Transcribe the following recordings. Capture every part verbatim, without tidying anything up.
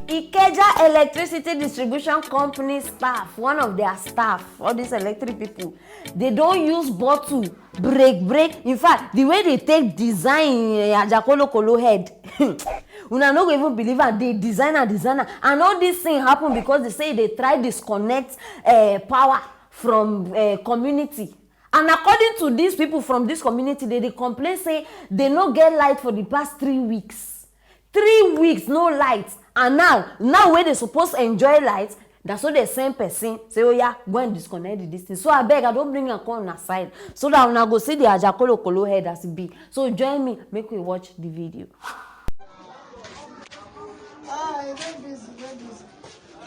Ikeja Electricity Distribution Company staff, one of their staff, all these electric people, they don use bottle break break. In fact, the way they take design eh, Ajakolokolo head, una no go even believe am. They design and design am, and all this thing happen because they say they try disconnect eh, power from eh, community. And according to these people from this community, they dey complain say they no get light for the past three weeks. Three weeks no light. And now, now wey they suppose enjoy light, na so they send person say, "Oh yeah, go and disconnect this thing." So abeg, I don bring am come una side so that una go see the Ajakolokolo head as e be. So join me, make we watch the video.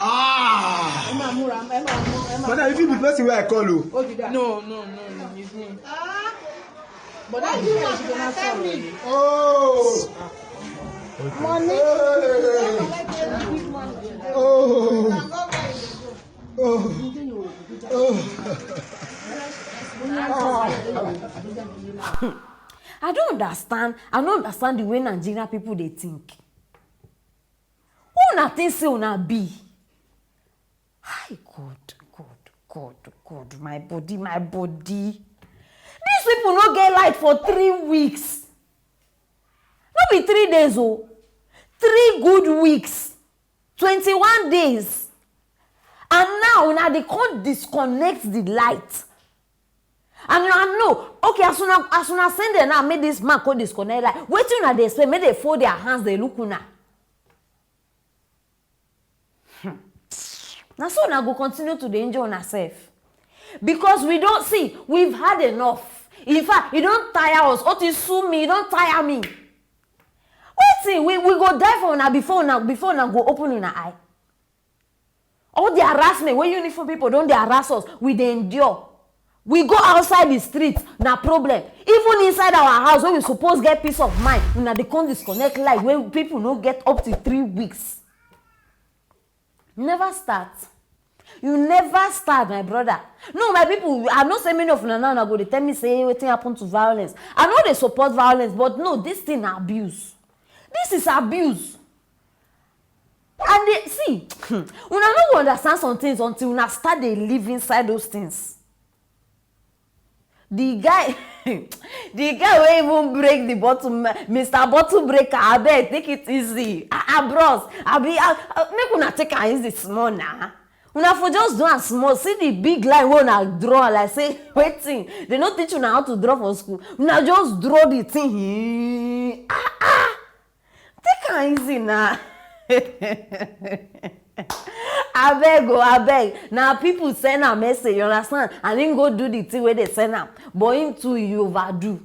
Ah! Ẹ máa múra, ẹ máa mú, ẹ máa. Madam, you fit be person wey I call o. Ó ti dà. No, no, no, no, it's me. Bọ̀dá yìí fẹ́ ṣe máa sọ̀rọ̀ yìí. Oh! Money. Oh! Oh! Oh! I don't understand. I don't understand the way Nigerian people dey think. Who una think say una be? Hi, God, God, God, God, my body, my body. These people no get light for three weeks. No be three days o. Three good weeks. Twenty-one days. And now una dey come disconnect the light. And una know, okay, as una as una send dem now, make this man come disconnect light. Wetin una dey expect? Make they fold their hands, dey look una. Hmm. Na so una go continue to dey injure una sef. Because we don see, we've had enough. In fact, e don tire us. O ti sú mi, e don tire me. Wetin? We we go die for una before una before una go open una eye. All the harassment wey uniform people don dey harass us, we dey endure. We go outside the street, na problem. Even inside our house wey we suppose get peace of mind, una dey come disconnect light wey people no get up to three weeks. Never start. You never start, my brother. No, my people, I know say many of una now una go dey tell me say wetin happen to violence. I no dey support violence, but no, this thing na abuse. This is abuse. And they, see, una no go understand some things until una start dey live inside those things. The guy, the guy wey even break the bottle, ma- Mister Bottle Breaker, abeg take it easy. Ah, ah, bros, abi ah, ah, make una take am easy small na. Una for just do am small. See the big line wey una draw, like say wetin? They no teach una how to draw for school. Una just draw the thing. Ah, ah. Take am easy na. Abeg o, abeg. Na people send am message, you understand? And him go do the thing wey they send am. But him too, e overdo.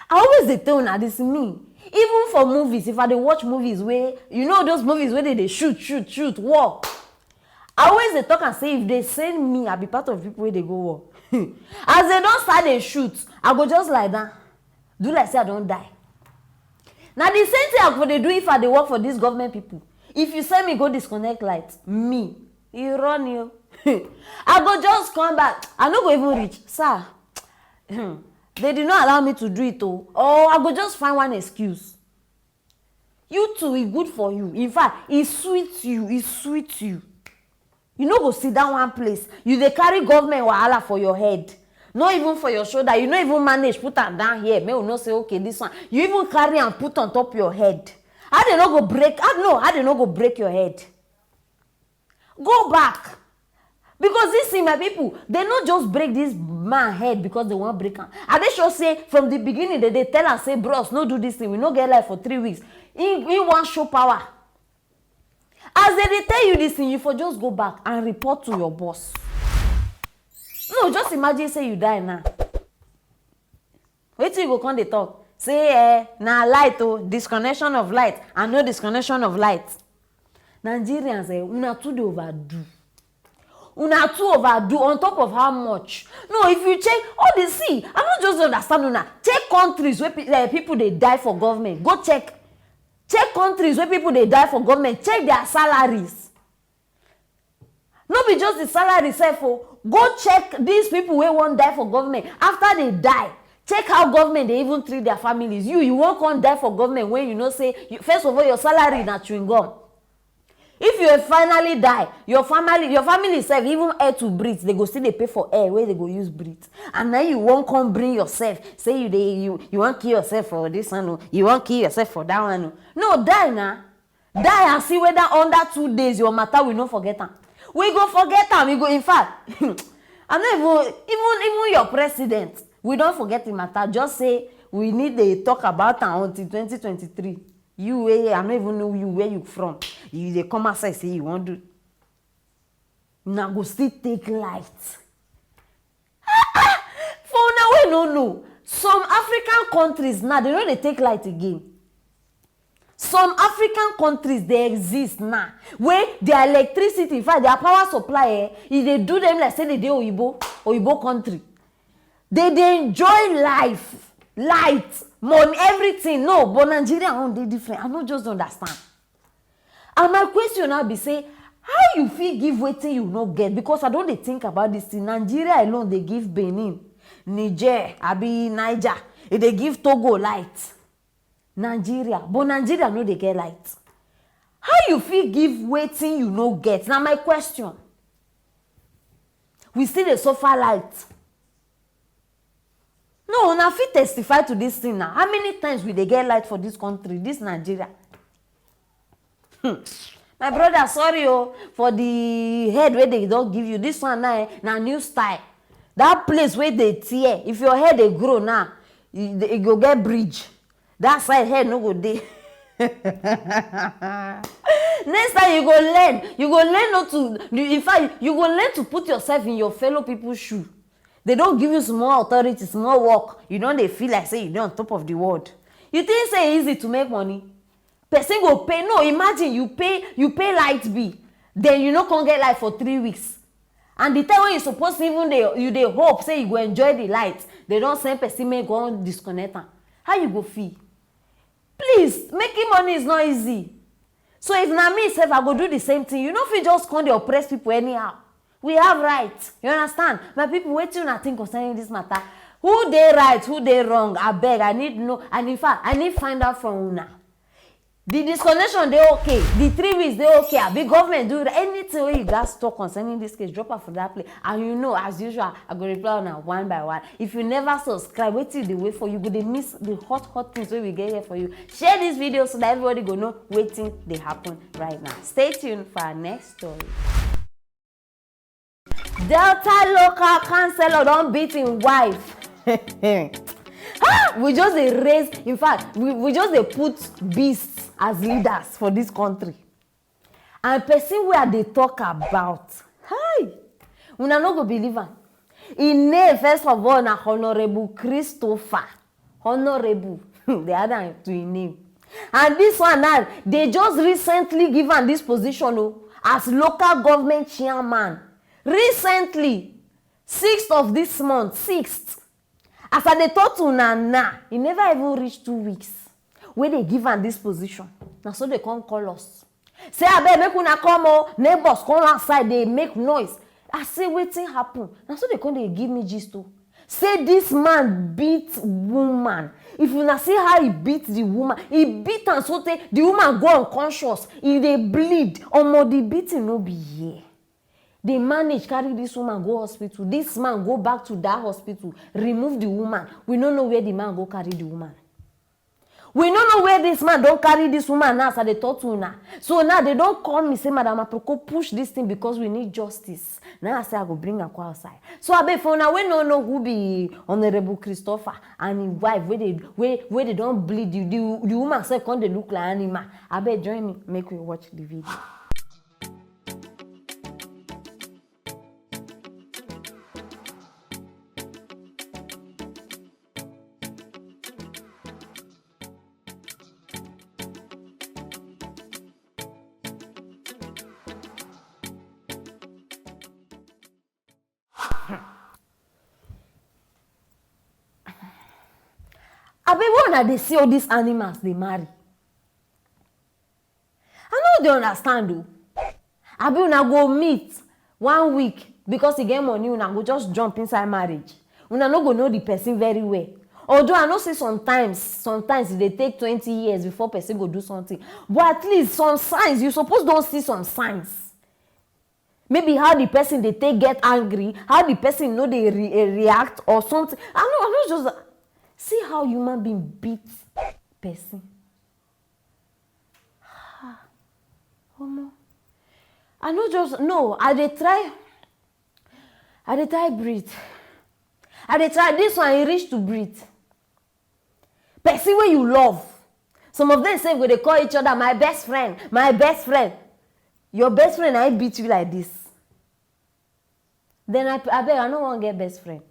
I always dey tell una this, me. Even for movies, if I dey watch movies wey, you know those movies wey they dey shoot, shoot, shoot, war. I always dey talk am say if they send me, I be part of people wey dey go war. As they don start dey shoot, I go just lie down, do like say I don die. Na the same thing I go dey do if I dey work for these government people. If you send me go disconnect light, me, you run you. I go just come back. I no go even reach. Sir, hmm, they did not allow me to do it o. Or I go just find one excuse. You too, e good for you. In fact, e sweet you, e sweet you. You no go sit down one place. You dey carry government wahala for your head. No even for your shoulder. You no even manage put am down here. Make we know say, okay, this one. You even carry am put on top your head. How they no go break? How, no, how they no go break your head? Go back. Because this thing, my people, they no just break this man head because they wan break am. I dey sure say from the beginning, they dey tell am say, "Bros, no do this thing. We no get life for three weeks." He, he wan show power. As they dey tell you this thing, you for just go back and report to your boss. No, just imagine say you die now. Wetin you go come dey talk? Say, eh, na light o, disconnection of light and no disconnection of light. Nigerians, eh, una too dey overdo. Una too overdo on top of how much? No, if you check all the, see, I no just dey understand una. Check countries wey pe- eh, people dey die for government. Go check. Check countries wey people dey die for government. Check their salaries. No be just the salary sef o. Go check these people wey wan die for government. After they die, check how government dey even treat their families. You, you wan come die for government when you know say, you, first of all, your salary na chewing gum. If you finally die, your family your family sef, even air to breathe, they go still dey pay for air wey they go use breathe. And now you wan come bring yourself, say you dey you you wan kill yourself for this one o, you wan kill yourself for that one o. No, die na. Die and see whether under two days your matter we no forget am. We go forget am. We go, in fact, I no even even even your president, we don forget the matter. Just say we need dey talk about am until twenty twenty-three. You wey I no even know you, where you from, you dey come outside say you wan do. Una go still take light. For una wey no know, some African countries now, they no dey take light again. Some African countries dey exist now, wey their electricity, in fact, their power supply, eh, e dey do them like say they dey oyibo oyibo country. They dey enjoy life, light, money, everything. No, but Nigeria own dey different. I no just understand. And my question now be say, how you fit give wetin you no get? Because I don dey think about this thing. Nigeria alone dey give Benin, Niger, abi Niger, e dey give Togo light. Nigeria, but Nigeria no dey get light. How you fit give wetin you no get? Na my question. We still dey suffer light. No, una fit testify to this thing now. How many times we dey get light for this country, this Nigeria? Hmm. My brother, sorry o, for the head wey they don give you. This one now, eh, na new style. That place wey dey tear, if your head dey grow now, e dey- e go get bridge. That side head no go dey. Next time you go learn, you go learn not to. In fact, you go learn to put yourself in your fellow people's shoe. They don give you small authority, small work. You don dey feel like say you dey on top of the world. You think say e easy to make money? Person go pay. No, imagine you pay you pay light bill, then you no come get light for three weeks. And the time when you suppose even dey you dey hope say you go enjoy the light, they don send person make go disconnect am. How you go feel? Please, making money is not easy. So if na me sef, I go do the same thing. You no fit just come dey oppress people anyhow. We have rights. You understand? My people, wetin una think concerning this matter? Who dey right, who dey wrong? Abeg, I need know. And in fact, I need find out from una. The disconnection dey okay. The three weeks dey okay. Abi government do anything wey you gats talk concerning this case, drop am for that place. And you know, as usual, I go reply una one by one. If you never subscribe, wetin you dey wait for? You go dey miss the hot hot things wey we get here for you. Share this video so that everybody go know wetin dey happen right now. Stay tuned for our next story. Delta local councillor don beat im wife. Ha! We just dey raise, in fact, we, we just dey put beasts as leaders for this country. And person wey I dey talk about, hi, una no go believe am. Im name, first of all, na Honourable Christopher. Honourable, they add am to im name. And this one now, they just recently give am this position o, as local government chairman. Recently, sixth of this month, sixth. As I dey talk to una now, e never even reach two weeks wey they give am this position. Na so they come call us. Say, "Abeg, make una come o, neighbors come outside dey make noise." I say, "Wetin happen?" Na so they come dey give me gist o. Say this man beat woman. If una see how he beat the woman, he beat am so tey the woman go unconscious, e dey bleed. Omo, the beating no be here. They manage carry this woman go hospital. This man go back to that hospital, remove the woman. We no know where the man go carry the woman. We no know where this man don carry this woman now as I dey talk to una. So now they don call me say, "Madam Aproko, push this thing because we need justice." Now I say I go bring am come outside. So abeg, for una wey no know who be Honourable Christopher and him wife wey dey wey wey dey don bleed, the the the woman sef come dey look like animal. Abeg join me make we watch the video. Abi, why una dey see all these animals dey marry? I no dey understand o. Abi una go meet one week because e get money, una go just jump inside marriage. Una no go know the person very well. Although I know say sometimes sometimes e dey take twenty years before person go do something, but at least some signs, you suppose don see some signs. Maybe how the person dey take get angry, how the person no dey re eh, react or something. I no I no just see how human being beat person. Omo, I no just no I dey try I dey try breathe. I dey try this one e reach to breathe. Person wey you love, some of them sef go dey call each other my best friend, my best friend. Your best friend na im beat you like this. Then I abeg, I no wan get best friend.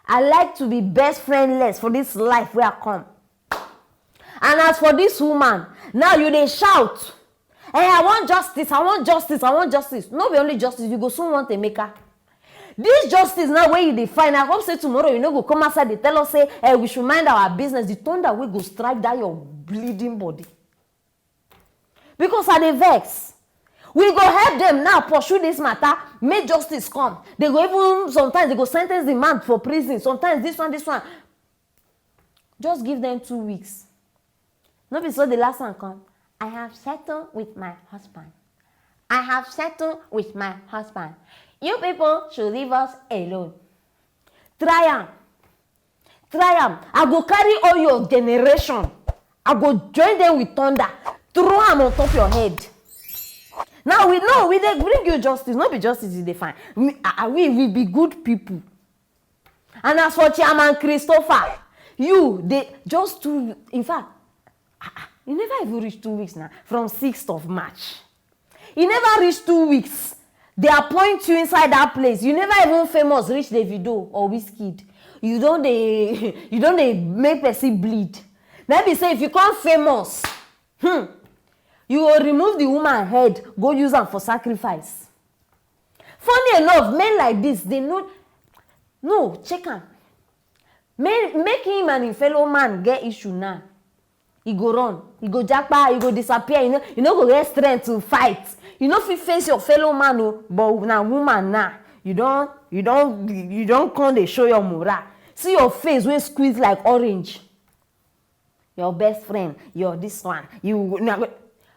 I like to be best friendless for this life wey I come. And as for this woman, now you dey shout, eh, I want justice, I want justice, I want justice. No be only justice, you go soon want Emeka. This justice now wey you dey find, I hope say tomorrow you no go come outside dey tell us say, eh, we should mind our business. The thunder wey go strike that your bleeding body. Because I dey vex. We go help them now pursue this matter, make justice come. They go even sometimes they go sentence the man for prison. Sometimes this one, this one. Just give them two weeks. No be so the last one come. I have settled with my husband. I have settled with my husband. You people should leave us alone. Try am. Try am. I go carry all your generation. I go join them with thunder. Throw am on top your head. Now we know we dey bring you justice. No be justice you dey find. We, ah, ah, we, we be good people. And as for Chairman Christopher, you dey just two, in fact, ah, ah, e never even reach two weeks now, from sixth of March. E never reach two weeks. They appoint you inside that place. You never even famous reach Davido or Wizkid. You don dey you don dey make person bleed. Na be say if you come famous, hmm, you go remove the woman head, go use am for sacrifice. Funny enough, men like this, they no no check am. Make make him and him fellow man get issue now. E go run, e go japa, e go disappear, you no you no go get strength to fight. You no fit face your fellow man o, but na woman now, you don you don you don come dey show your morale. See your face wey squeeze like orange. Your best friend, your this one, you na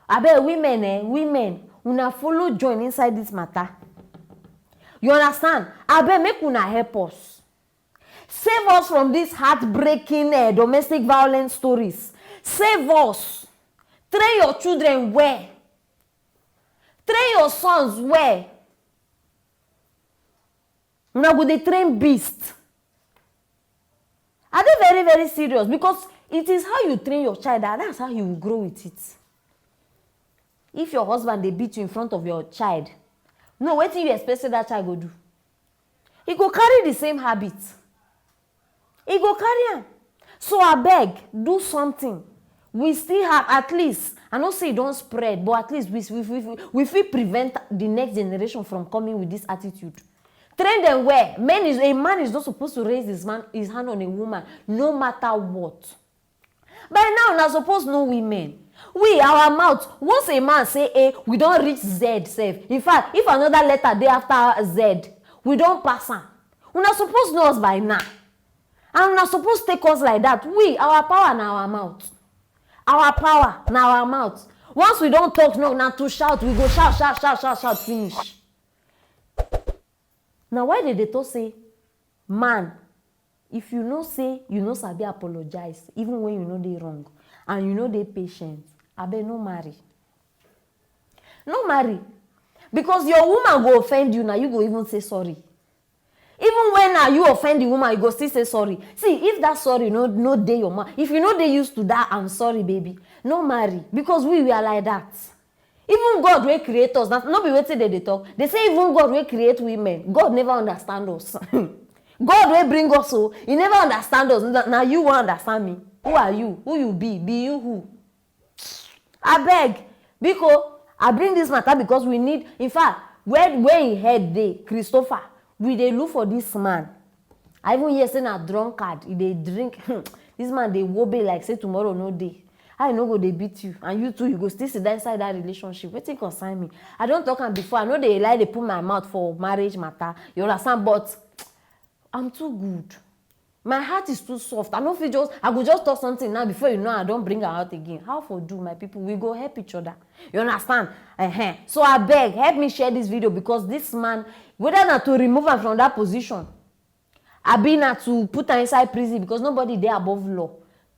abeg women eh, women una follow join inside this matter. You understand? Abeg make una help us. Save us from these heartbreaking uh, domestic violence stories. Save us. Train your children well. Train your sons well. Una go dey train beast. I dey very very serious because it is how you train your child and that's how he will grow with it. If your husband dey beat you in front of your child, no wetin you expect say that child go do? E go carry the same habit. E go carry am. So abeg, do something. We still have at least, I know say e don spread, but at least we we we we fit prevent the next generation from coming with this attitude. Train them well. Men is a man is not supposed to raise his man his hand on a woman no matter what. By now una suppose know women. We our mouth, once a man say A, we don reach Z sef. In fact, if another letter dey after Z, we don pass am. Una suppose know us by now. And una suppose take us like that. We, our power na our mouth. Our power na our mouth. Once we don talk now, na to shout, we go shout shout shout shout shout finish. Na why dem dey talk say man, if you know say you no sabi apologize even when you no dey wrong and you no dey patient, abeg no marry. No marry, because your woman go offend you, na you go even say sorry. Even when na you offend the woman, you go still say sorry. See, if that sorry no no dey your mouth, if you no dey used to that I'm sorry baby, no marry, because we we are like that. Even God wey create us, na no be wetin dem dey talk? Dem say even God wey create women, God never understand us. God wey bring us o, he never understand us. Na na you wan understand me? Who are you? Who you be? Be you who? Abeg, biko, I bring this matter because we need, in fact, where where him head dey, Christopher, we dey look for this man. I even hear say na drunkard, he dey drink. This man dey wobe like say tomorrow no dey. How he no go dey beat you and you too you go still sit down inside that relationship? Wetin concern me? I don talk am before, I no dey like dey put my mouth for marriage matter, you understand, but I'm too good. My heart is too soft. I no fit just, I go just talk something now, before you know, I don bring am out again. How for do, my people? We go help each other. You understand? Uh-huh. So abeg, help me share this video, because this man, whether na to remove am from that position, abi na to put am inside prison, because nobody dey above law.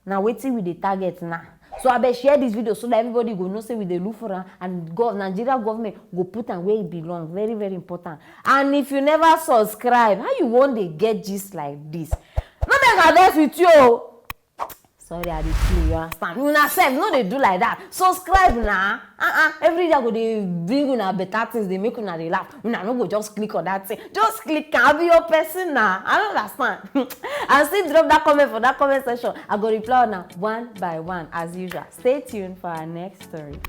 Na wetin we dey target now. So abeg, share this video so that everybody go know say we dey look for am, and gov Nigeria government go put am where e belong. Very, very important. And if you never subscribe, how you wan dey get gist like this? No make I vex with you o. Sorry, I dey play, you understand? Una sef no dey do like that. Subscribe na. Uh-uh. Every day I go dey bring una better things, dey make una dey laugh. Una no go just click on that thing. Just click am, I be your person na. I no understand. And still drop that comment for that comment section. I go reply una one by one as usual. Stay tuned for our next story.